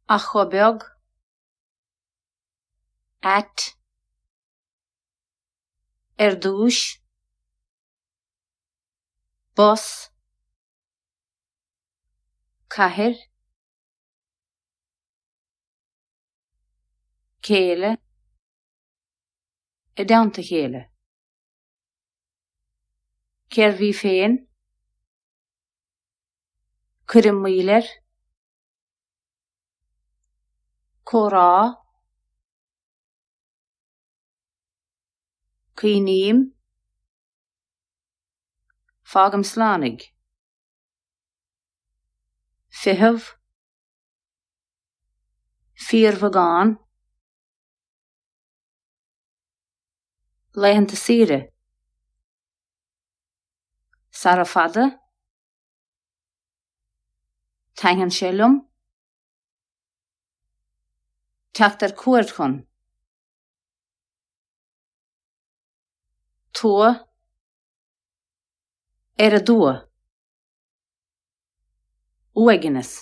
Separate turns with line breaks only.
Ach chomh beag. Ait. Ar dtús. Bus. Cathair. Céile. I dteannta a chéile. Cérbh í féin? Cuirim moill air. Comhrá. Cuimhním. Fágaim slán ag. Feitheamh. Fíorbheagán. Laethanta saoire. Sara fada. Taitníonn sé liom. Teacht ar cuairt chun. Tuath. Ar an dtuath. Uaigneas.